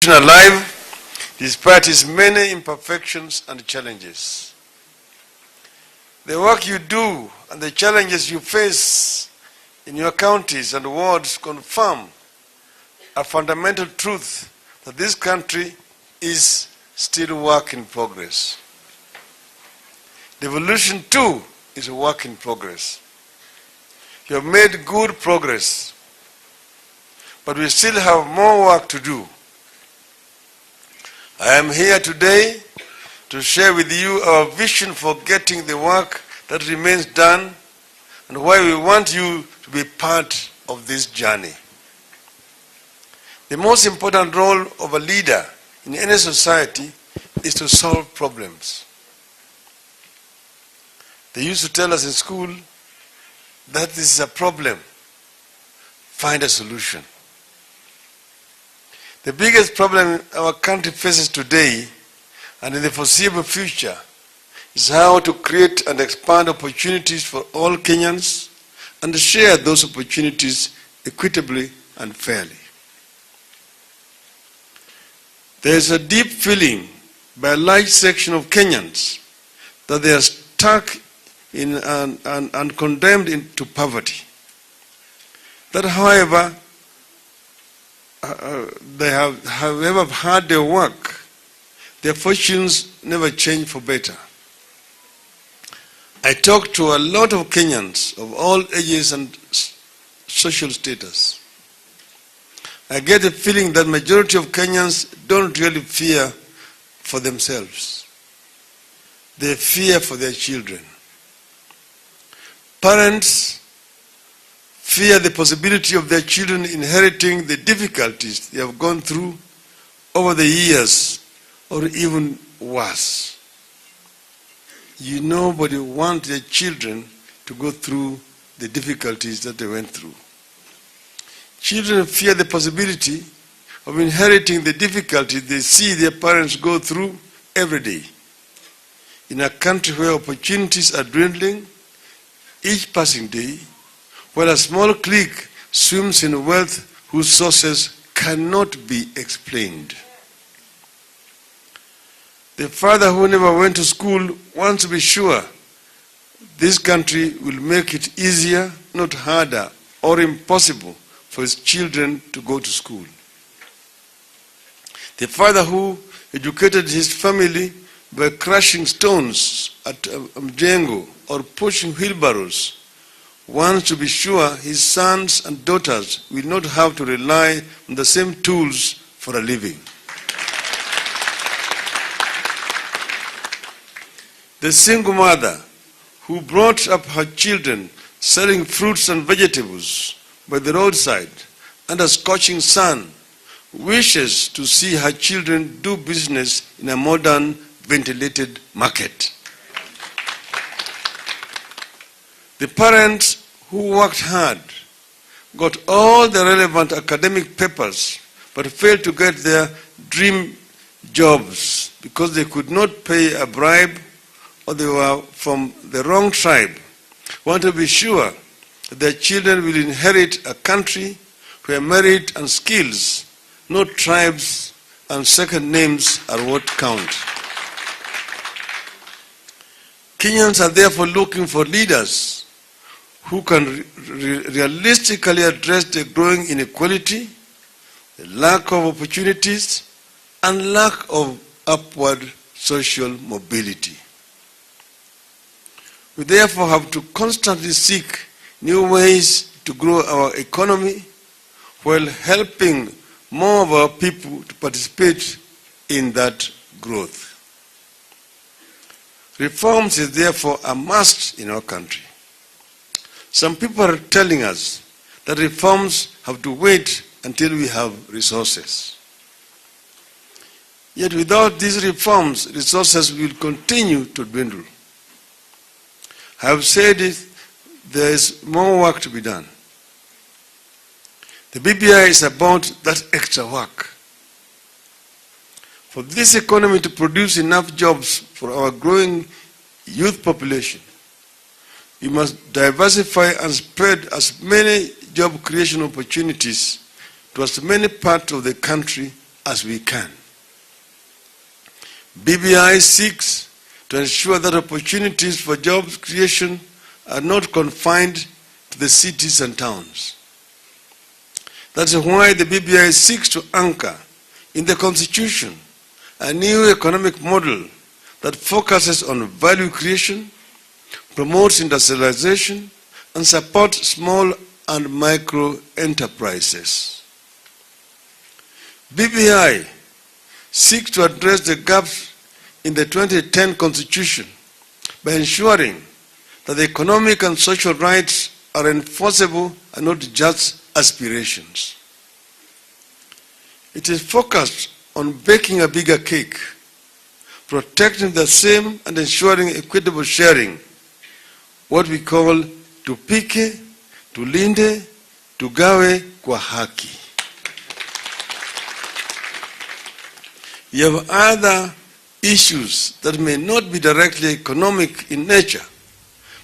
Alive despite its many imperfections and challenges. The work you do and the challenges you face in your counties and wards confirm a fundamental truth that this country is still a work in progress. Devolution too is a work in progress. You have made good progress, but we still have more work to do. I am here today to share with you our vision for getting the work that remains done and why we want you to be part of this journey. The most important role of a leader in any society is to solve problems. They used to tell us in school that this is a problem. Find a solution. The biggest problem our country faces today and in the foreseeable future is how to create and expand opportunities for all Kenyans and share those opportunities equitably and fairly. There is a deep feeling by a large section of Kenyans that they are stuck in and condemned into poverty. That, however, they have, however hard they work, their fortunes never change for better. I talk to a lot of Kenyans of all ages and social status. I get the feeling that majority of Kenyans don't really fear for themselves. They fear for their children. Parents fear the possibility of their children inheriting the difficulties they have gone through over the years, or even worse. Nobody wants their children to go through the difficulties that they went through. Children fear the possibility of inheriting the difficulties they see their parents go through every day. In a country where opportunities are dwindling each passing day, while a small clique swims in wealth whose sources cannot be explained. The father who never went to school wants to be sure this country will make it easier, not harder, or impossible for his children to go to school. The father who educated his family by crushing stones at Mjengo or pushing wheelbarrows wants to be sure his sons and daughters will not have to rely on the same tools for a living. The single mother who brought up her children selling fruits and vegetables by the roadside under scorching sun wishes to see her children do business in a modern ventilated market. The parents who worked hard got all the relevant academic papers but failed to get their dream jobs because they could not pay a bribe or they were from the wrong tribe, want to be sure that their children will inherit a country where merit and skills, not tribes and second names, are what count. Kenyans are therefore looking for leaders who can realistically address the growing inequality, the lack of opportunities, and lack of upward social mobility. We therefore have to constantly seek new ways to grow our economy while helping more of our people to participate in that growth. Reforms is therefore a must in our country. Some people are telling us that reforms have to wait until we have resources. Yet without these reforms, resources will continue to dwindle. I have said it, there is more work to be done. The BBI is about that extra work. For this economy to produce enough jobs for our growing youth population, we must diversify and spread as many job creation opportunities to as many parts of the country as we can. BBI seeks to ensure that opportunities for job creation are not confined to the cities and towns. That's why the BBI seeks to anchor in the Constitution a new economic model that focuses on value creation, promotes industrialization, and supports small and micro enterprises. BBI seeks to address the gaps in the 2010 Constitution by ensuring that the economic and social rights are enforceable and not just aspirations. It is focused on baking a bigger cake, protecting the same and ensuring equitable sharing, what we call tupike, tulinde, tugawe kwa haki. You have other issues that may not be directly economic in nature,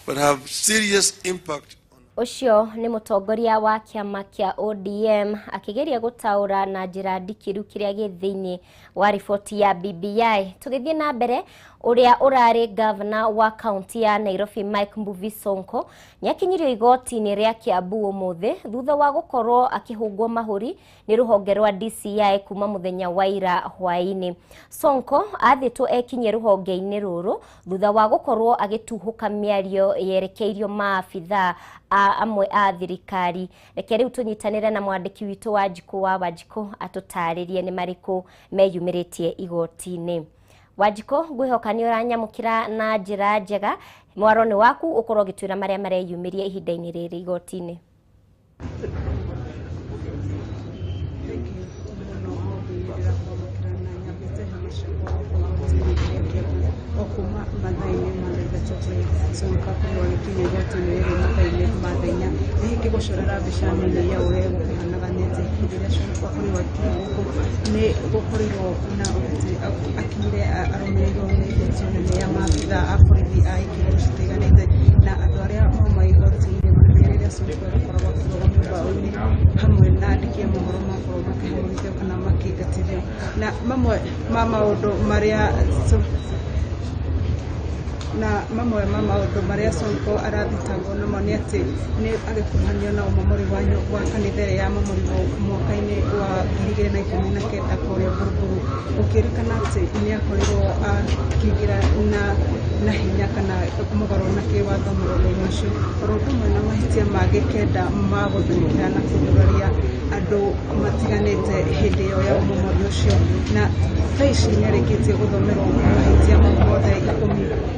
but have serious impact. Ũcio nĩ mũtongoria wa kĩama kĩa ODM akĩgeria gũtaũra na njĩra ndikiru kĩrĩa gĩ thĩinĩ wa riboti ya BBI. Tũgĩthiĩ na mbere, ũrĩa ũrarĩ gavana wa kaunti ya Nairobi Mike Mbuvi Sonko nĩakinyirio igoti-inĩ rĩa Kiambu ũmũthĩ thutha wa gũkorwo akĩhũngwo mahũri nĩ rũhonge rwa DCI kuma mũthenya wa ira hwaĩ-inĩ. Sonko athĩtwo ekinyie rũhonge-inĩ rũrũ thutha wa gũkorwo agĩtuhũka mĩario yerekeirio maabithaa amwe a thirikari. Reke rĩu tũnyitanĩre na mwandĩki witũ Wanjikũ wa Wanjikũ atũtarĩrie nĩ marĩkũ meyumĩrĩtie igoti-inĩ. Wanjikũ, ngwĩhoka nĩ ũranyamũkĩra na njĩra njega. Mwaro nĩ waku ũkorwo ũgĩtwĩra marĩa mareyumĩria ihinda-inĩ rĩrĩ igoti-inĩ. Kuma mathaa-inĩ ma thaa ithatũ Sonko akorirwo agĩkinya igoti-inĩ rĩrĩ mathaa-inĩ ma thaa inya. Hihi ngĩgũcorera mbica nini ya ũrĩa gũkĩhanaga nĩ atĩ hĩndĩ ĩrĩa Sonko akorirwo akinya gũkũ nĩ gũkorirwo na ũhoti akinyire arũmĩrĩirwo nĩ mbũtũ nene ya maabitha a borithi a ikĩro citiganĩte na andũ arĩa mauma igoti-inĩ makĩria rĩrĩa Sonko akoragwo akĩrũgamio mbaũ-inĩ hamwe na andĩki a mohoro makorwo makĩhũrithio kana makĩingatithio. Na mamwe ma maũndũ marĩa Sonko arathitangwo namo nĩ atĩ nĩ agĩkuruhanio na ũmomori wa kanitha ĩrĩa yamomorirwo mwaka-inĩ wa 2019 kũrĩa Buruburu, gũkĩrĩkana atĩ nĩ akorirwo akĩingĩra na hinya kana mũgarũ na kĩwatho mũgomo-inĩ ũcio, oro ũndũ ũmwe na mahĩtia mangĩ kenda ma gũtharĩkĩra na kũguraria andũ matiganĩte hĩndĩ ĩyo ya ũmomori ũcio. Na thaa ici nĩ arĩkĩtie gũthomerwo mahĩtia mau mothe 10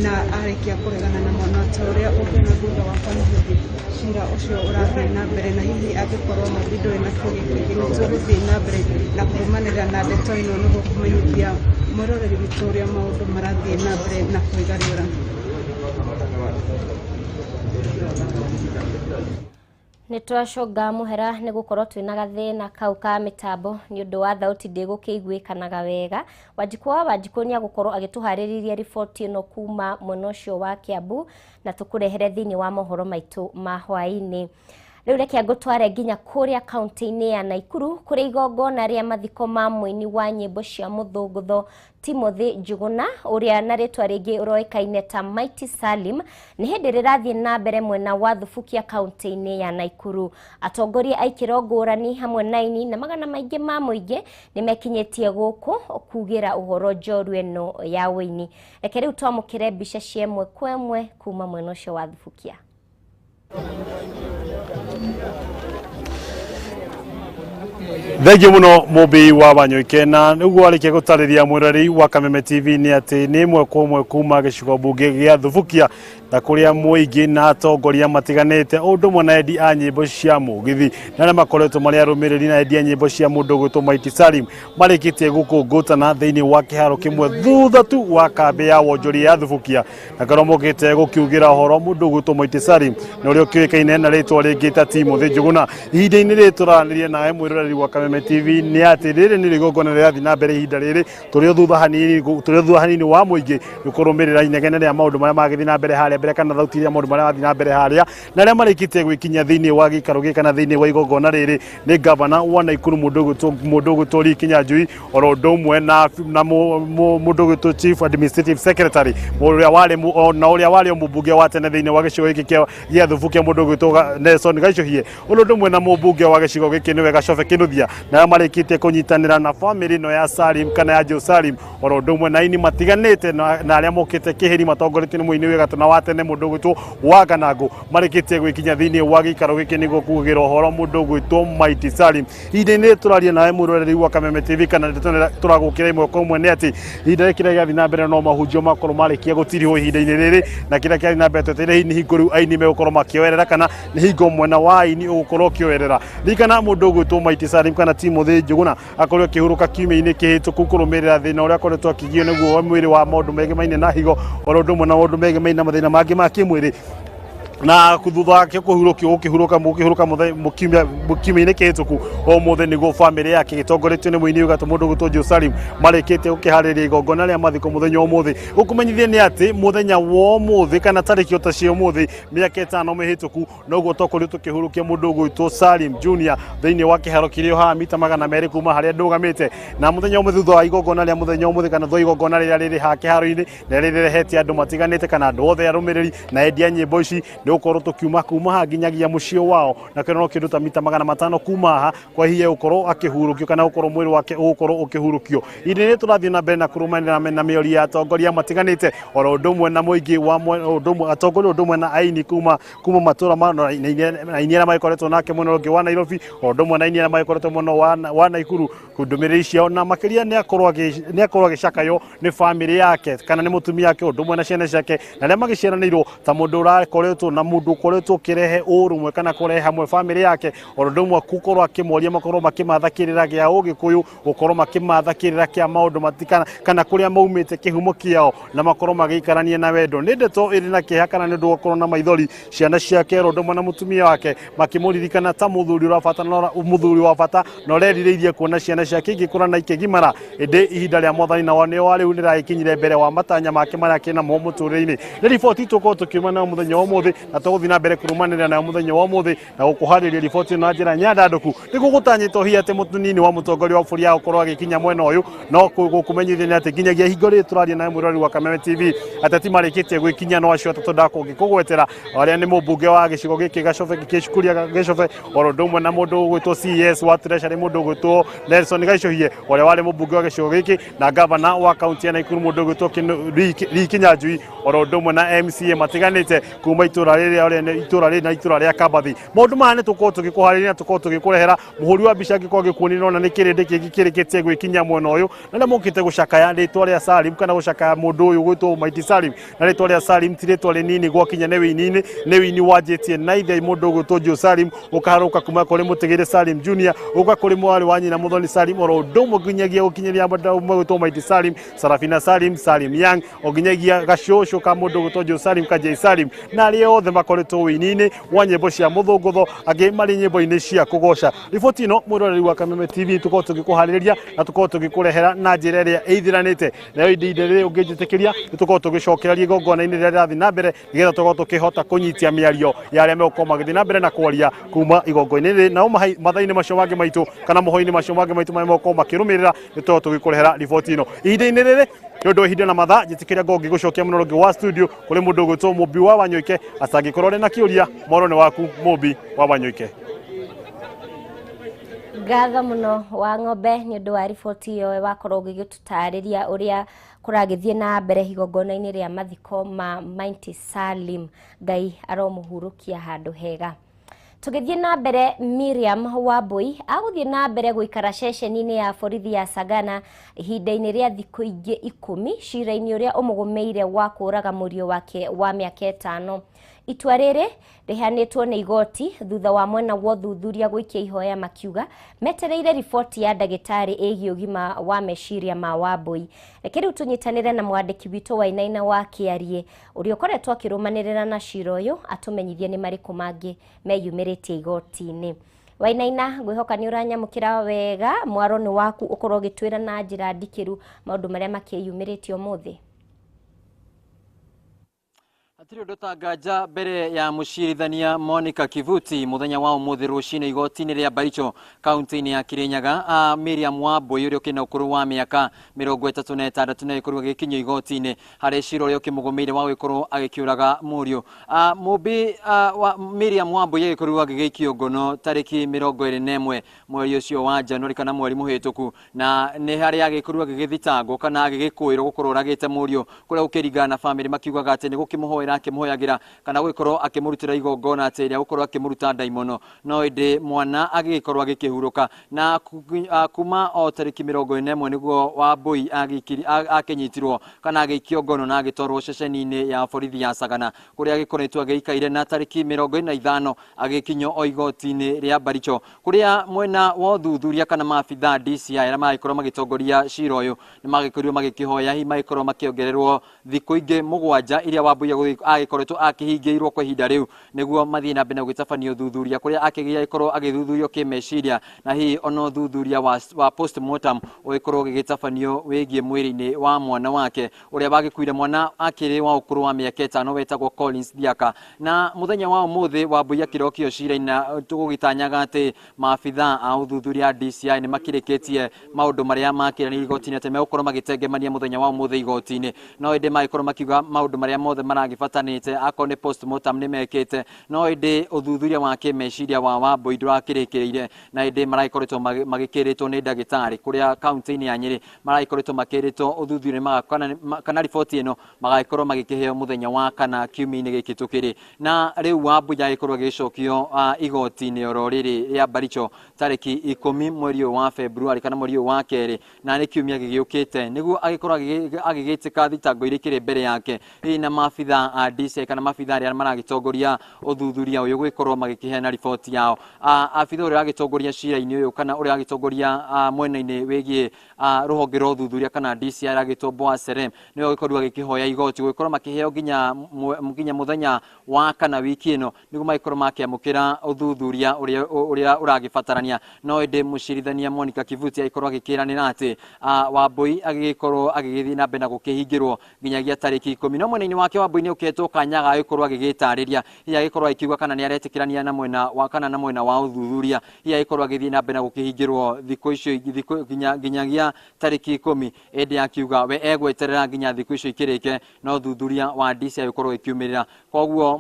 na arĩkia kũregana namo, na ta ũrĩa ũngĩona thutha wakwa nĩ hĩndĩ cira ũcio ũrathiĩ na mbere, na hihi angĩkorwo Mũmbi ndũrĩ na kĩũria kĩngĩ nĩ tũgũthiĩ na mbere na kũrũmanĩrĩra na ndeto ĩno nĩguo kũmenyithia mwĩroreri witũ ũrĩa maũndũ marathiĩ na mbere na kwĩgariũra. Nĩ twacũnga mũhera nĩ gũkorwo twĩna gathĩna kau ka mĩtambo nĩ ũndũ wa thauti ndĩgũkĩiguĩkanaga wega. Wanjikũ wa Wanjikũ nĩ agũkorwo agĩtũharĩrĩria riboti ĩno kuma mwena ũcio wa Kiambu na tũkũrehere thĩinĩ wa mohoro maitũ ma hwaĩ-inĩ. Rĩu reke ngũtware nginya kũrĩa kaunti-inĩ ya Naikuru kũrĩ igongona rĩa mathiko ma mũini wa nyĩmbo cia mũthũngũtho Timothy Njuguna ũrĩa na rĩtwa rĩngĩ ũroĩkaine ta Mighty Salim nĩ hĩndĩ rĩrathiĩ na mbere mwena wa Thubukia kaunti-inĩ ya Naikuru. Atongoria a ikĩro ngũrani hamwe na aini na magana maingĩ ma mũingĩ nĩ mekinyĩtie gũkũ kugĩra ũhoro njorua ĩno ya ũini. Reke rĩu twamũkĩre mbica cia ĩmwe kwa ĩmwe kuma mwena ũcio wa Thubukia. Thengiũ mũno Mũmbi wa Wanyoike, na nĩguo arĩkia gũtarĩria mwĩroreri wa Kameme TV nĩ atĩ nĩ ĩmwe kwa ĩmwe kuma gĩcigo mbunge gĩa Thubukia na kũrĩa mũingĩ na atongoria matiganĩte ũndũ ũmwe na endi a nyĩmbo cia mũgithi na arĩa makoretwo marĩ arũmĩrĩri na endi a nyĩmbo cia mũndũ ũgwĩtwo Mighty Salim marĩkĩtie gũkũngũtana thĩinĩ wa kĩharo kĩmwe thutha tu wa kambĩ ya wonjoria ya Thubukia, na korwo mokĩte gũkiugĩra ũhoro mũndũ ũgwĩtwo Mighty Salim na ũrĩa ũkĩũĩkaine na rĩtwa rĩngĩ ta Timothy Njuguna. Ihinda-inĩ rĩrĩ tũraranĩria nawe mwĩroreri wa Kameme TV nĩ atĩ rĩrĩ nĩ igongona rĩrathiĩ na mbere ihinda rĩrĩ tũrĩ o thutha hanini wa mũingĩ nĩ kũrũmĩrĩra inegene rĩa maũndũ marĩa magĩthiĩ na mbere harĩa. mbere kana thauti ya maũndũ marĩa marathiĩ na mbere harĩa na arĩa marĩkĩtie gwĩkinyia thĩinĩ wa gĩikaro gĩkĩ kana thĩinĩ wa igongona rĩrĩ nĩ gavana wa Nakuru mũndũ ũgwĩtwo Lee Kinyanjui oro ũndũ ũmwe na mũndũ ũgwĩtwo Chief Administrative Secretary ũrĩa warĩ na ũrĩa warĩ mũmbunge wa tene thĩinĩ wa gĩcigo gĩkĩ gĩa Thubukia mũndũ ũgwĩtwo Nelson Gaicũhie ũndũ ũmwe na mũmbunge wa gĩcigo gĩkĩ nĩwe Gacobe Kĩnuthia na arĩa marĩkĩtie kũnyitanĩra na famĩlĩ ĩno ya Salim kana ya Joe Salim oro ũndũ ũmwe na aini matiganĩte na arĩa mokĩte kĩhĩri matongoretio nĩ mũini wĩ gatũ na wa tene mũndũ ũgwĩtwo Waganangũ marĩkĩtie gwĩkinya thĩinĩ wa gĩikaro gĩkĩ nĩguo kugĩra ũhoro mũndũ ũgwĩtwo Mighty Salim. Ihinda-inĩ tũraria nawe mũroreri wa Kameme TV kana tũragũkĩra ĩmwe kwa ĩmwe nĩ atĩ ihinda rĩrĩ kĩrĩa gĩathiĩ na mbere no mahunjio makorwo marĩkia gũtirihwo ihinda-inĩ rĩrĩ na kĩrĩa kĩrathiĩ na mbere twetereire nĩ hingo rĩu aini megũkorwo makĩoerera kana nĩ hingo mwena wa aini ũgũkorwo ũkĩoerera. Ririkana mũndũ ũgwĩtwo Mighty Salim kana Timothy Njuguna akorirwo akĩhurũka kiumia-inĩ kĩhĩtũku kũrũmĩrĩra thĩna ũrĩa akoretwo akĩgio nĩguo wa mwĩrĩ wa maũndũ megemaine na higo oro ũndũ ũmwe na maũndũ megemaine na mathĩna mangĩ ma kĩmwĩrĩ na thutha wake kũhurũkio gũkĩhurũka kiumia-inĩ kĩhĩtũku ũmũthĩ nĩguo bamĩrĩ yake ĩtongoretio nĩ mũini wĩgatũ mũndũ ũgwĩtwo Joe Salim marĩkĩtie gũkĩharĩria igongona rĩa mathiko mũthenya wa ũmũthĩ. Gũkũmenyithia nĩ atĩ mũthenya wa ũmũthĩ kana tarĩki o ta cia ũmũthĩ mĩaka 5 mĩhĩtũku noguo twakorirwo tũkĩhurũkia mũndũ ũgwĩtwo Salim Junior thĩinĩ wa kĩharo kĩrĩa haha mita 200 kuma harĩa ndũgamĩte na mũthenya ũmwe thutha wa igongona rĩa mũthenya ũmũthĩ kana thutha wa igongona rĩrĩa rĩrĩ haha kĩharo-inĩ na rĩrehete andũ matiganĩte kana andũ othe arũmĩrĩri na endia nyĩmbo ici nĩgũkorwo tũkiuma kuma haha nginyagia mũciĩ wao na kĩo no kĩndũ ta mita 500 kuma haha kwa ihinda gũkorwo akĩhurũkio kana gũkorwo mwĩrĩ wake ũgũkorwo ũkĩhurũkio. Ihinda-inĩ tũrathiĩ na mbere na kũrũmanĩra na mĩario ya atongoria matiganĩte oro ũndũ ũmwe na mũingĩ wa ũndũ ũmwe atongoria ũndũ ũmwe na aini kuma matũra ma na aini arĩa magĩkoretwo nake mwena ũngĩ wa Nairobi o ũndũ ũmwe na aini arĩa magĩkoretwo mwena wa Nakuru ndũmĩrĩri ciao na makĩria nĩ akorwo agĩcakayo nĩ bamĩrĩ yake kana nĩ mũtumia wake ũndũ ũmwe na ciana ciake na arĩa magĩciaranĩirwo ta mũndũ ũrakoretwo na mũndũ ũkoretwo ũkĩrehe ũrũmwe kana kũrehe hamwe bamĩrĩ yake oro ũndũ ũmwe gũkorwo akĩmoria makorwo makĩmatha kĩrĩra kĩa ũgĩkũyũ gũkorwo makĩmatha kĩrĩra kĩa maũndũ matikana kana kũrĩa maumĩte kĩhumo kĩao na makorwo magĩikarania na wendo. Nĩ ndeto ĩrĩ na kĩeha kana nĩ ũndũ wa gũkorwo na maithori ciana ciake oro ũndũ ũmwe na mũtumia wake makĩmũririkana ta mũthuri ũrabata mũthuri wa bata na ũrerirĩirie kuona ciana ciake igĩkũra na ikĩgimara ĩndĩ ihinda rĩa mwathani na nĩo rĩu nĩragĩkinyire mbere wa matanya make marĩa akĩnamo mũtũrĩre-inĩ. Nĩ riboti tũkorwo tũkiuma nayo mũthenya wa ũmũthĩ na tũgũthiĩ na mbere kũrũmanĩrĩra nayo mũthenya wa ũmũthĩ na gũkũharĩria riboti ĩno na njĩra nyandandũku nĩguo gũtanyĩtwo hihi atĩ mũnini wa mũtongoria wa bũrũri agũkorwo agĩkinya mwena ũyũ no gũkũmenyithia nĩ atĩ nginyagia hingo rĩrĩ tũraria nawe mwĩroreri wa Kameme TV ateti marĩkĩtie gwĩkinyia no acio atatũ ndakũngĩkũgwetera arĩa nĩ mũmbunge wa gĩcigo gĩkĩ Gacobe Gĩcukuria Gĩcobe oro ũndũ ũmwe na mũndũ ũgwĩtwo CS wa Treasury mũndũ ũgwĩtwo Nelson Gaicũhie ũrĩa warĩ mũmbunge wa gĩcigo gĩkĩ na gavana wa kaunti ya Nakuru mũndũ ũgwĩtwo Lee Kinyanjui oro ũndũ ũmwe na MCA matiganĩte kuma itũra rĩrĩa ũrĩa nĩ itũra rĩrĩ na itũra rĩa Kambathi. Maũndũ maya nĩ tũkorwo tũgĩkũharĩria na tũkorwo tũgĩkũrehera mũhũri wa mbica angĩkorwo agĩkuonia nĩona nĩ kĩrĩndĩ kĩngĩ kĩrĩkĩtie gwĩkinyia mwena ũyũ na arĩa mokĩte gũcakaya rĩtwa rĩa Salim kana gũcakaya mũndũ ũyũ ũgwĩtwo Mighty Salim na rĩtwa rĩa Salim ti rĩtwa rĩnini gwakinya nĩ wĩini-inĩ nĩ wĩini wanjĩtie na ithe mũndũ ũgwĩtwo Joe Salim ũkaharũka kuma kũrĩ mũtigĩrĩ Salim Junior ũka kũrĩ mwarĩ wa nyina Mũthoni Salim oro ũndũ ũmwe nginyagia gũkinyĩria mũndũ ũmwe ũgwĩtwo Mighty Salim Sarafina Salim Salim Young o nginyagia gacũcũ ka mũndũ ũgwĩtwo Joe Salim ka Jay Salim na arĩa othe makoretwo wĩini-inĩ wa nyĩmbo cia mũthũngũtho angĩ marĩ nyĩmbo-inĩ cia kũgoca. Riboti ĩno mwĩroreri wa Kameme TV tũkorwo tũgĩkũharĩrĩria na tũkorwo tũgĩkũrehera na njĩra ĩrĩa ĩithiranĩte nayo ihinda rĩrĩ ũngĩnjĩtĩkĩria nĩ tũkorwo tũgĩcokereria igongona-inĩ rĩrĩa rĩrathiĩ na mbere nĩgetha tũkorwo tũkĩhota kũnyitia mĩario ya arĩa megũkorwo magĩthiĩ na mbere na kwaria kuma igongona-inĩ rĩrĩ nao mathaa-inĩ macio mangĩ maitũ kana mohoro-inĩ macio mangĩ maitũ marĩa megũkorwo makĩrũmĩrĩra nĩ tũkorwo tũgĩkũrehera riboti ĩno ihinda-inĩ rĩrĩ nĩ ũndũ wa ihinda na mathaa njĩtĩkĩria ngorwo ngĩgũcokia mũno rũngĩ wa studio kũrĩ mũndũ ũgwĩtwo Mũmbi wa Wanyoike atangĩkorwo arĩ na kĩũria mwaro nĩ waku Mũmbi wa Wanyoike. Ngatho mũno wa ng'ombe nĩ ũndũ wa riboti ĩyo wakorwo ũgĩgĩtũtarĩria ũrĩa kũragĩthiĩ na mbere igongona-inĩ rĩa mathiko ma Mighty Salim. Ngai aromũhurũkia handũ hega. Tũgĩthiĩ na mbere Miriam Wambui agũthiĩ na mbere gũikara ceceni-inĩ ya borithi ya Sagana ihinda-inĩ rĩa thikũ ingĩ 10 cira-inĩ ũrĩa ũmũgũmĩire wa kũũraga mũriũ wake wa mĩaka 5. Itua rĩrĩ rĩheanĩtwo nĩ igoti thutha wa mwena wa ũthuthuria gũikia ihoya makiuga metereire riboti ya ndagĩtarĩ ĩgiĩ ũgima wa meciria ma Wambui. Reke rĩu tũnyitanĩre na mwandĩki witũ Wainaina wa Kĩarie ũrĩa ũkoretwo akĩrũmanĩrĩra na cira ũyũ atũmenyithie nĩ marĩkũ mangĩ meyumĩrĩtie igoti-inĩ. Wainaina, ngwĩhoka nĩ ũranyamũkĩra wega, mwaro nĩ waku ũkorwo ũgĩtwĩra na njĩra ndikĩru maũndũ marĩa makĩyumĩrĩtie ũmũthĩ. Hatirĩ ũndũ ta nganja mbere ya mũcirithania Monica Kivuti mũthenya wa ũmũthĩ rũcinĩ igoti-inĩ rĩa Baricho kaunti-inĩ ya Kirinyaga. Miriam Wambui ũrĩa ũkĩrĩ na ũkũrũ wa mĩaka 36 na agĩkorwo agĩkinyio igoti-inĩ harĩ cira ũrĩa ũkĩmũgũmĩire wa gũgĩkorwo agĩkĩũraga mũriũ. Mũmbi wa Miriam Wambui agĩkorirwo agĩgĩikio ngono tarĩki 21 mweri ũcio wa Januari kana mweri mũhĩtũku, na nĩ harĩa agĩkorirwo agĩgĩthitangwo kana agĩgĩkũĩrwo gũkorwo oragĩte mũriũ, kũrĩa gũkĩringana na bamĩrĩ makiugaga atĩ nĩ gũkĩmũhoera akĩmũhoyagĩra kana gũgĩkorwo akĩmũrutĩra igongona atĩ rĩa gũkorwo akĩmũruta ndaimono, no ĩndĩ mwana agĩgĩkorwo agĩkĩhurũka. Na kuma o tarĩki 41 nĩguo Wambui akĩnyitirwo kana agĩikio ngono na agĩtwarwo ceceni-inĩ ya borithi ya Sagana kũrĩa agĩkoretwo agĩikaire, na tarĩki 45 agĩkinyio o igoti-inĩ rĩa Baricho kũrĩa mwena wa ũthuthuria kana maabithaa DCI arĩa magĩkorwo magĩtongoria cira ũyũ nĩ magĩkorirwo magĩkĩhoya hihi magĩkorwo makĩongererwo thikũ ingĩ 7 iria Wambui agĩkoretwo akĩhingĩirwo kwa ihinda rĩu nĩguo mathiĩ na mbere na gũgĩtabania ũthuthuria kũrĩa akĩgĩkorwo agĩthuthurio kĩmeciria, na hihi ona ũthuthuria wa postmortem ũgĩkorwo ũgĩgĩtabanio wĩgiĩ mwĩrĩ-inĩ wa mwana wake ũrĩa wagĩkuire. Mwana akĩrĩ wa ũkũrũ wa mĩaka 5 wetagwo Collins Thiaka. Na mũthenya wa ũmũthĩ Wambui akĩrokio cira-inĩ, na tũgũgĩtanyaga atĩ maabithaa a ũthuthuria DCI nĩ makĩrĩkĩtie maũndũ marĩa makĩranĩire igoti-inĩ atĩ megũkorwo magĩtengemania mũthenya wa ũmũthĩ igoti-inĩ, no ĩndĩ magĩkorwo makiuga maũndũ marĩa mothe maragĩbatanĩte akorwo nĩ postmortem nĩ mekĩte, no ĩndĩ ũthuthuria wa kĩmeciria wa Wambui ndũrakĩrĩkĩrĩire, na ĩndĩ maragĩkoretwo magĩkĩrĩtwo nĩ ndagĩtarĩ kũrĩa kaunti-inĩ ya Nyĩrĩ maragĩkoretwo makĩrĩtwo ũthuthuria kana riboti ĩno magagĩkorwo magĩkĩheo mũthenya wa kana kiumia-inĩ gĩkĩ tũkĩrĩ. Na rĩu Wambui agĩkorwo agĩcokio igoti-inĩ oro rĩrĩ rĩa Baricho tarĩki 10 mweri ũyũ wa Februari kana mweri ũyũ wa kerĩ, na nĩ kiumia gĩgĩũkĩte nĩguo agĩkorwo agĩgĩtĩka thitango iria ikĩrĩ mbere yake hihi na maabithaa a DCI kana maabithaa arĩa maragĩtongoria ũthuthuria ũyũ gũgĩkorwo magĩkĩheana riboti yao. Abithaa ũrĩa ũragĩtongoria cira-inĩ ũyũ kana ũrĩa ũragĩtongoria mwena-inĩ wĩgiĩ rũhonge rwa ũthuthuria kana DCI aragĩtwo Boaz Serem nĩwe ũgĩkorirwo agĩkĩhoya igoti gũgĩkorwo makĩheo nginya mũthenya wa kana wiki ĩno nĩguo magĩkorwo makĩamũkĩra ũthuthuria ũrĩa ũragĩbatarania. No ĩndĩ mũcirithania Monica Kivuti agĩkorwo agĩkĩranĩra atĩ Wambui agĩgĩkorwo agĩgĩthiĩ na mbere na gũkĩhingĩrwo nginyagia tarĩki 10. No mwena-inĩ wake Wambui nĩ ũkĩhetwo kanya ga gũkorwo agĩgĩtarĩria hihi agĩkorwo akiuga kana nĩ aretĩkĩrania na mwena wa kana na mwena wa ũthuthuria, hihi agĩkorwo agĩthiĩ na mbere na gũkĩhingĩrwo thikũ icio nginyagia tarĩki 10, ĩndĩ akiuga we egweterera nginya thikũ icio ikĩrĩke no ũthuthuria wa DCI ũkorwo ũkiumĩrĩra. Koguo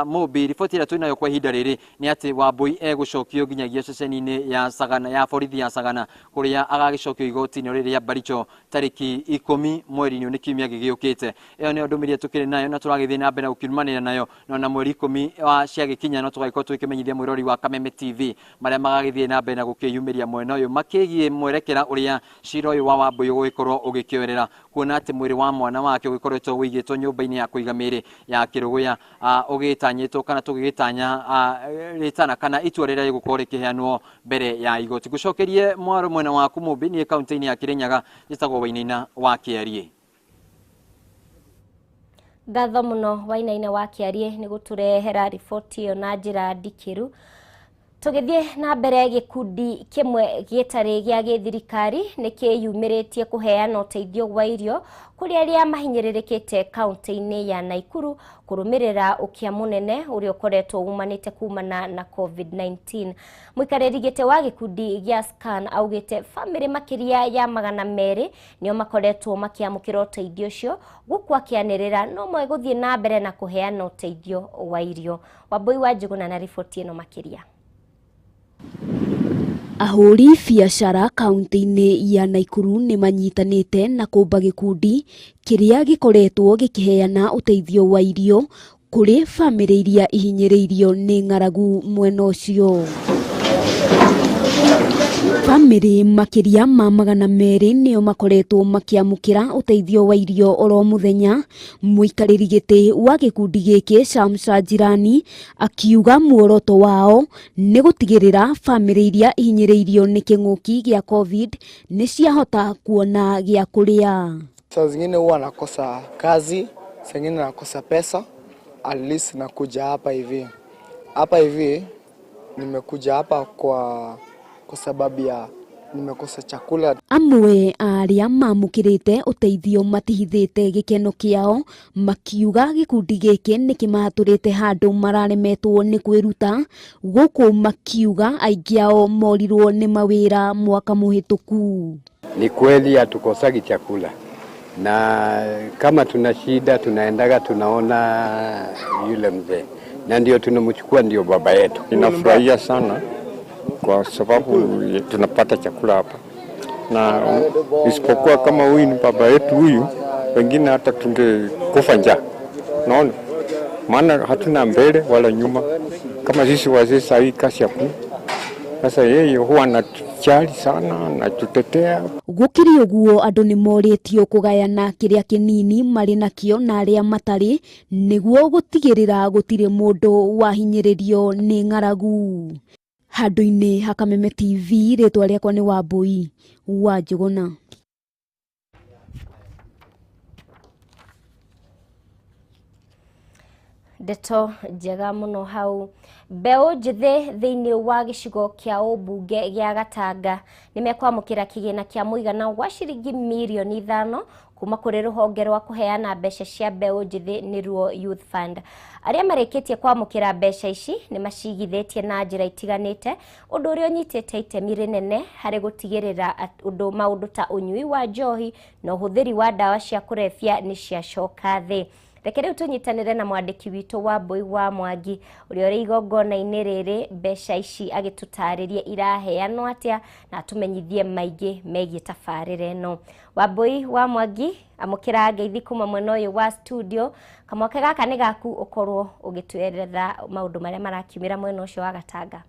Mũmbi, riboti ĩrĩa twĩnayo kwa ihinda rĩrĩ nĩ atĩ Wambui egũcokio nginyagia ceceni-inĩ ya Sagana ya borithi ya Sagana kũrĩa agagĩcokio igoti-inĩ rĩrĩ rĩa Baricho tarĩki 10 mweri-inĩ nĩ kiumia gĩgĩũkĩte. Ĩyo nĩyo ndũmĩrĩri tũkĩrĩ nayo na tũragĩthiĩ na mbere na gũkĩrũmanĩra nayo, no na mweri 10 wa ciagĩkinya no tũgagĩkorwo tũgĩkĩmenyithia mwĩrori wa Kameme TV marĩa magagĩthiĩ na mbere na gũkĩyumĩria mwena ũyũ makĩgiĩ mwerekera ũrĩa cira ũyũ wa Wambui ũgũgĩkorwo ũgĩkĩoerera, kuona atĩ mwĩrĩ wa mwana wake ũgĩkoretwo ũigĩtwo nyũmba-inĩ ya kũiga mĩĩrĩ ya Kĩrũgũya, ũgĩtanyĩtwo kana tũgĩgĩtanya rĩtana kana itua rĩrĩa rĩgũkorwo rĩkĩheanwo mbere ya igoti. Ngũcokerie mwaro mwena waku Mũmbi, niĩ kaunti-inĩ ya Kirinyaga njĩtagwo Wainaina wa Kĩarie. Ngatho mũno Wainaina wa Kĩarie nĩ gũtũrehera riboti ĩyo na njĩra ndikĩru. Tũgĩthiĩ na mbere, gĩkundi kĩmwe gĩtarĩ gĩa gĩthirikari nĩ kĩyumĩrĩtie kũheana ũteithio wa irio kũrĩ arĩa mahinyĩrĩrĩkĩte kaunti-inĩ ya Naikuru kũrũmĩrĩra ũkĩa mũnene ũrĩa ũkoretwo umanĩte kumana na COVID-19. Mũikarĩri gĩtĩ wa gĩkundi gĩa SCAN augĩte bamĩrĩ makĩria ya 200 nĩo makoretwo makĩamũkĩra ũteithio ũcio, gũkũ akĩanĩrĩra no megũthiĩ na mbere na kũheana ũteithio wa irio. Wambui wa Njũgũna na riboti ĩno makĩria. Ahũri biacara kaunti-inĩ ya Naikuru nĩ manyitanĩte na kũmba gĩkundi kĩrĩa gĩkoretwo gĩkĩheana ũteithio wa irio kũrĩ bamĩrĩ iria ihinyĩrĩirio nĩ ng'aragu mwena ũcio. Bamĩrĩ makĩria ma 200 nĩo makoretwo makĩamũkĩra ũteithio wa irio oro mũthenya. Mũikarĩri gĩtĩ wa gĩkundi gĩkĩ Shamsa Jirani akiuga muoroto wao nĩ gũtigĩrĩra bamĩrĩ iria ihinyĩrĩirio nĩ kĩng'ũki gĩa COVID nĩ ciahota kuona gĩa kũrĩa. Saa zingine huwa nakosa kazi, saa zingine nakosa pesa, at least nakuja hapa hivi. Hapa hivi nimekuja hapa kwa sababu ya Nimekosa chakula. Amwe a arĩa mamũkĩrĩte ũteithio matihithĩte gĩkeno kĩao makiuga gĩkundi gĩkĩ nĩ kĩmahatũrĩte handũ mararemetwo nĩ kwĩruta, gũkũ makiuga aingĩ ao morirwo nĩ mawĩra mwaka mũhĩtũku. Ni kweli hatukosagi chakula, na kama tuna shida tunaendaga tunaona yule mzee, na ndio tunamchukua ndio baba yetu. Ninafurahia sana kwa sababu tunapata chakula hapa, na isipokuwa kama huyu ni baba yetu huyu, wengine hata tungekufa njaa, naona maana hatuna mbele wala nyuma. Kama sisi wazee saa hii kazi hakuna. Sasa yeye huwa anatujali sana, anatutetea. Gũkĩrĩ ũguo andũ nĩ morĩtio kũgayana kĩrĩa kĩnini marĩ nakĩo na arĩa matarĩ nĩguo gũtigĩrĩra gũtirĩ mũndũ wahinyĩrĩrio nĩ ng'aragu. Handũ-inĩ ha Kameme TV, rĩtwa rĩakwa nĩ Wambui wa Njũgũna. Ndeto njega mũno hau. Mbeũ njĩthĩ thĩinĩ wa gĩcigo kĩa ũmbunge gĩa Gatanga nĩ mekwamũkĩra kĩgĩna kĩa mũigana wa ciringi mirioni 5 kuma kũrĩ rũhonge rwa kũheana mbeca cia mbeũ njĩthĩ nĩruo Youth Fund. Arĩa marĩkĩtie kwamũkĩra mbeca ici nĩ macigithĩtie na njĩra itiganĩte, ũndũ ũrĩa ũnyitĩte itemi rĩnene harĩ gũtigĩrĩra ũndũ maũndũ ta ũnyui wa njohi na ũhũthĩri wa ndawa cia kũrebia nĩ ciacoka thĩ. Reke rĩu tũnyitanĩre na mwandĩki witũ Wambui wa Mwangi ũrĩa ũrĩ igongona-inĩ rĩrĩ mbeca ici agĩtũtarĩrie iraheanwo atĩa na atũmenyithie maingĩ megiĩ tabarĩra ĩno. Wambui wa Mwangi, amũkĩra ngeithi kuma mwena ũyũ wa studio. Kamweke gaka nĩ gaku ũkorwo ũgĩtwerera maũndũ marĩa marakiumĩra mwena ũcio wa Gatanga.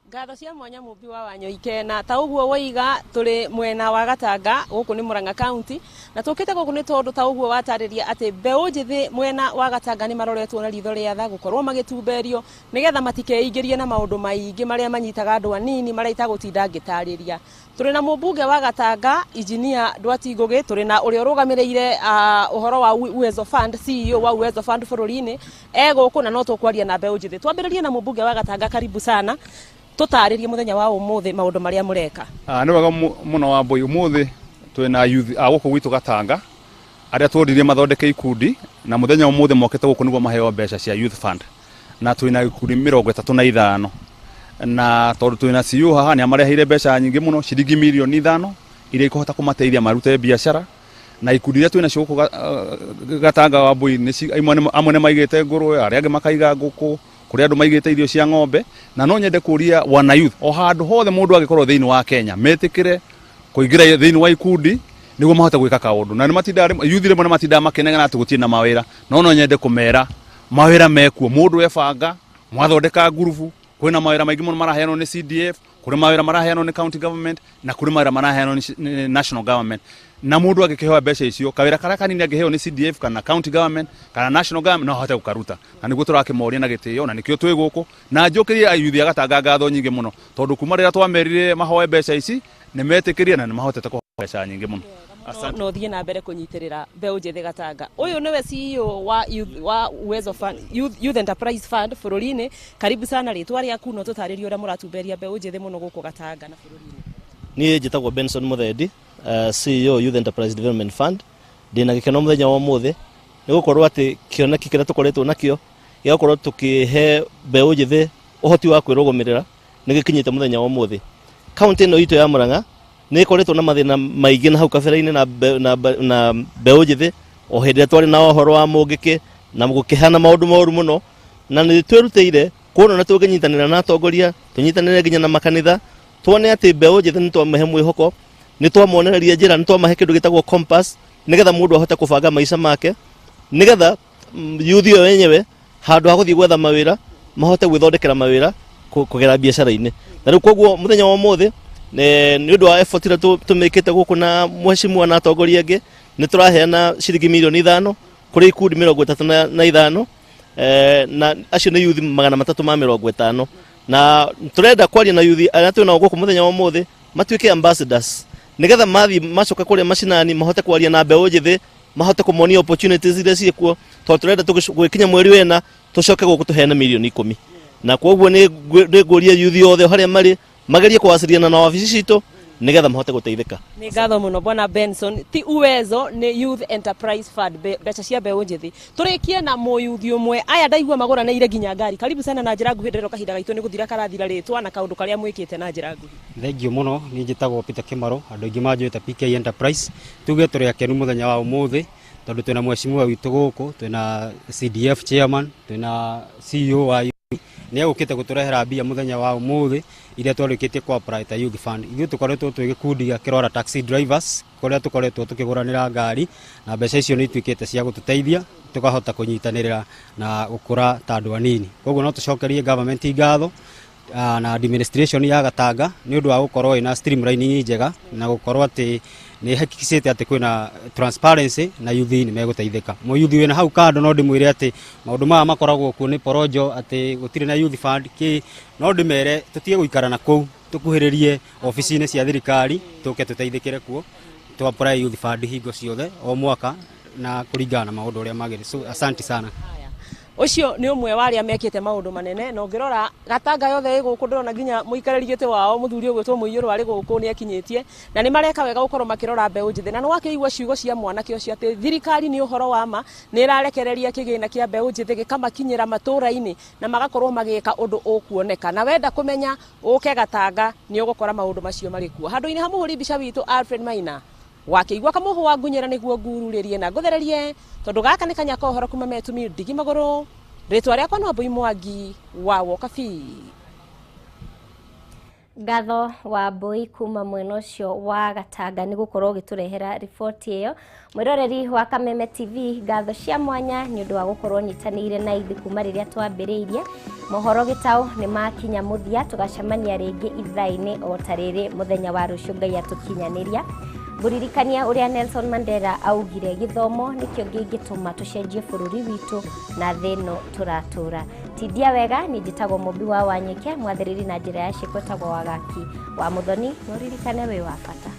Ngatho cia mwanya Mũmbi wa Wanyoike, na ta ũguo woiga tũrĩ mwena wa Gatanga gũkũ nĩ Murang'a County, na tũkĩte gũkũ nĩ tondũ ta ũguo watarĩria atĩ mbeũ njĩthĩ mwena wa Gatanga nĩ maroretwo na ritho rĩa tha gũkorwo magĩtumberio nĩgetha matikeingĩrie na maũndũ maingĩ marĩa manyitaga andũ anini marĩa itagũtinda ngĩtarĩria. Tũrĩ na mũmbunge wa Gatanga Engineer Ndwati Ngũgĩ, tũrĩ na ũrĩa ũrũgamĩrĩire ũhoro wa Uwezo Fund, CEO wa Uwezo Fund bũrũri-inĩ e gũkũ, na no tũkwaria na mbeũ njĩthĩ. Twambĩrĩrie na mũmbunge wa Gatanga, karibu sana. Tũtarĩrie mũthenya wa ũmũthĩ maũndũ marĩa mũreka. Nĩ wega mũno Wambui, ũmũthĩ twĩna youth a gũkũ gwitũ Gatanga arĩa tworirie mathondeke ikundi, na mũthenya ũmũthĩ mokĩte gũkũ nĩguo maheo mbeca cia Youth Fund, na twĩna ikundi 35, na tondũ twĩna CEO haha nĩ amareheire mbeca nyingĩ mũno, ciringi mirioni 5 iria ikũhota kũmateithia marute biacara. Na ikundi iria twĩnacio gũkũ Gatanga Wambui amwe nĩ maigĩte ngũrũwe, arĩa angĩ makaiga ngũkũ, kũrĩ andũ maigĩte irio cia ng'ombe. Na no nyende kũria wana youth o handũ hothe mũndũ angĩkorwo thĩinĩ wa Kenya metĩkĩre kũingĩra thĩinĩ wa ikundi nĩguo mahote gwĩka kaũndũ. Na nĩ youth rĩmwe nĩ matindaga makĩnegena atĩ gũtirĩ na mawĩra, no nyende kũmera mawĩra mekuo, mũndũ ebanga mwathondeka ngurubu, kwĩna mawĩra maingĩ mũno maraheanwo nĩ CDF, kũrĩ mawĩra maraheanwo nĩ county government, na kũrĩ mawĩra maraheanwo nĩ national government. Na mũndũ angĩkĩheo mbeca icio, kawĩra karĩa kanini angĩheo nĩ CDF kana county government kana national government, no ahote gũkaruta. Na nĩguo tũrakĩmoria na gĩtĩo, na nĩkĩo twĩ gũkũ. Na njũkĩrie youth a Gatanga ngatho nyingĩ mũno, tondũ kuma rĩrĩa twamerire mahoe mbeca ici nĩ metĩkĩrie na nĩ mahotete kũhoya mbeca nyingĩ mũno. Asante. No thiĩ na mbere kũnyitĩrĩra mbeũ njĩthĩ Gatanga. Ũyũ nĩwe CEO wa Youth, wa Uwezo Fund, Youth Enterprise Fund bũrũri-inĩ. Karibu sana, rĩtwa rĩaku no tũtarĩrie ũrĩa mũratumberia mbeũ njĩthĩ mũno gũkũ Gatanga na bũrũri-inĩ. Niĩ njĩtagwo Benson Muthendi, CEO Youth Enterprise Development Fund. Ndĩna gĩkeno mũthenya wa ũmũthĩ nĩ gũkorwo atĩ kĩoneki kĩrĩa tũkoretwo nakĩo gĩa gũkorwo tũkĩhe mbeũ njĩthĩ ũhoti wa kwĩrũgamĩrĩra nĩ gĩkinyĩte mũthenya wa ũmũthĩ. Kaũntĩ ĩno itũ ya Murang'a nĩ ĩkoretwo na mathĩna maingĩ na hau kabere-inĩ na mbeũ njĩthĩ, o hĩndĩ ĩrĩa twarĩ na ũhoro wa mũngĩkĩ na gũkĩhana maũndũ moru mũno, na nĩ twĩrutĩire kuona na tũngĩnyitanĩra na atongoria, tũnyitanĩre nginya na makanitha, tuone atĩ mbeũ njĩthĩ nĩ twamahe mwĩhoko, nĩ twamonereria njĩra, nĩ twamahe kĩndũ gĩtagwo compass, nĩgetha mũndũ ahote kũbanga maica make, nĩgetha youth ĩyo yenyewe handũ ha gũthiĩ gwetha mawĩra mahote gwĩthondekera mawĩra kũgera biacara-inĩ. Na rĩu koguo mũthenya wa ũmũthĩ nĩ ũndũ wa effort ĩrĩa tũmĩkĩte gũkũ na mheshimiwa na atongoria angĩ, nĩ tũraheana ciringi mirioni 5 kũrĩ ikundi 35, na acio nĩ youth 350. Na tũrenda kwaria na youth arĩa twĩ nao gũkũ mũthenya wa ũmũthĩ matuĩke ambassadors, nĩgetha mathiĩ macoka kũrĩa macinani mahote kwaria na mbeũ njĩthĩ, mahote kũmonia opportunities iria ciĩkuo, tondũ tũrenda gwĩkinya mweri wena tũcoke gũkũ tũheane mirioni 10. Na koguo nĩ ngũria youth othe harĩa marĩ Magerie kwaciriana na wabici citũ nigetha mahote guteithika. Nĩ ngatho mũno bwana Benson. Ti Uwezo, nĩ Youth Enterprise Fund, mbeca cia mbeũ njĩthĩ. Tũrĩkie na mũyuthi ũmwe. Aya ndaigua magũranĩire nginya ngari. Karibu sana na njĩra nguhĩ, ndĩrero kahinda gaitũ nĩ gũthira karathira, rĩtwa na kaũndũ karĩa mwĩkĩte na njĩra nguhĩ. Thengio mũno. Niĩ njĩtagwo Peter Kimaro, andũ aingĩ manjũĩ ta PK Enterprise. Tuge tũrĩ akenu mũthenya wa ũmũthĩ tondũ twĩna mheshimiwa witũ gũkũ, twĩna CDF chairman, twĩna CEO wa nĩ egũkĩte gũtũrehera mbia mũthenya wa ũmũthĩ iria twarĩkĩtie kwa apply ta Youth Fund. Ithuĩ tũkoretwo twĩ gĩkundi gĩa Kĩrora Taxi Drivers, kũrĩa tũkoretwo tũkĩgũranĩra ngari, na mbeca icio nĩ ituĩkĩte cia gũtũteithia tũkahota kũnyitanĩrĩra na gũkũra ta andũ anini. Koguo no tũcokerie government ngatho na administration ya Gatanga nĩ ũndũ wa gũkorwo ĩna streamlining njega na gũkorwo atĩ nĩ hakikicĩte atĩ kwĩna transparency na youth nĩ megũteithĩka. Mũyuthi wĩna hau kando no ndĩmwĩre atĩ maũndũ maya makoragwo kuo nĩ porojo, atĩ gũtirĩ na youth fund kĩ, no ndĩmere tũtige gũikara na kũu, tũkuhĩrĩrie obici-inĩ cia thirikari tũke tũteithĩkĩre kuo, tũ apply youth fund hingo ciothe o mwaka na kũringana na maũndũ ũrĩa magĩrĩire. So asante sana. Ũcio nĩ ũmwe wa arĩa mekĩte maũndũ manene, na ũngĩrora Gatanga yothe ĩ gũkũ, ndĩrona nginya mũikarĩri gĩtĩ wao mũthuri ũgwĩtwo Mũiyũrũ arĩ gũkũ nĩ akinyĩtie, na nĩ mareka wega gũkorwo makĩrora mbeũ njĩthĩ. Na nĩ wakĩigua ciugo cia mwanake ũcio atĩ thirikari nĩ ũhoro wa ma nĩ ĩrarekereria kĩgĩna kĩa mbeũ njĩthĩ gĩkamakinyĩra matũũra-inĩ na magakorwo magĩka ũndũ ũkuoneka. Na wenda kũmenya ũke Gatanga nĩ ũgũkora maũndũ macio marĩ kuo. Handũ-inĩ ha mũhũri mbica witũ Alfred Maina, wakĩigua kamũhũ wa ngunyĩra nĩguo ngururĩrie na ngũthererie, tondũ gaka nĩ kanya ka ũhoro kuma metumi ndigi magũrũ. Rĩtwa rĩakwa no Mbui Mwangi wa Wokabi. Ngatho wa Mbui kuma mwena ũcio wa Gatanga nĩ gũkorwo ũgĩtũrehera riboti ĩyo. Mwĩroreri wa Kameme TV, ngatho cia mwanya nĩ ũndũ wa gũkorwo nyitanĩire na ithuĩ kuma rĩrĩa twambĩrĩirie mohoro. Gĩtaũ nĩ makinya mũthia, tũgacemania rĩngĩ ithaa-inĩ o ta rĩrĩ mũthenya wa rũciũ Ngai atũkinyanĩria. Ngũririkania ũrĩa Nelson Mandela augire, gĩthomo nĩkĩo kĩngĩtũma tũcenjie bũrũri witũ na thĩ ĩno tũratũra. Tindia wega. Niĩ njĩtagwo Mũmbi wa Wanyike, mwathĩrĩri na njĩra ya ciĩko etagwo Wagaki wa Mũthoni. Na ũririkane wĩ wa bata.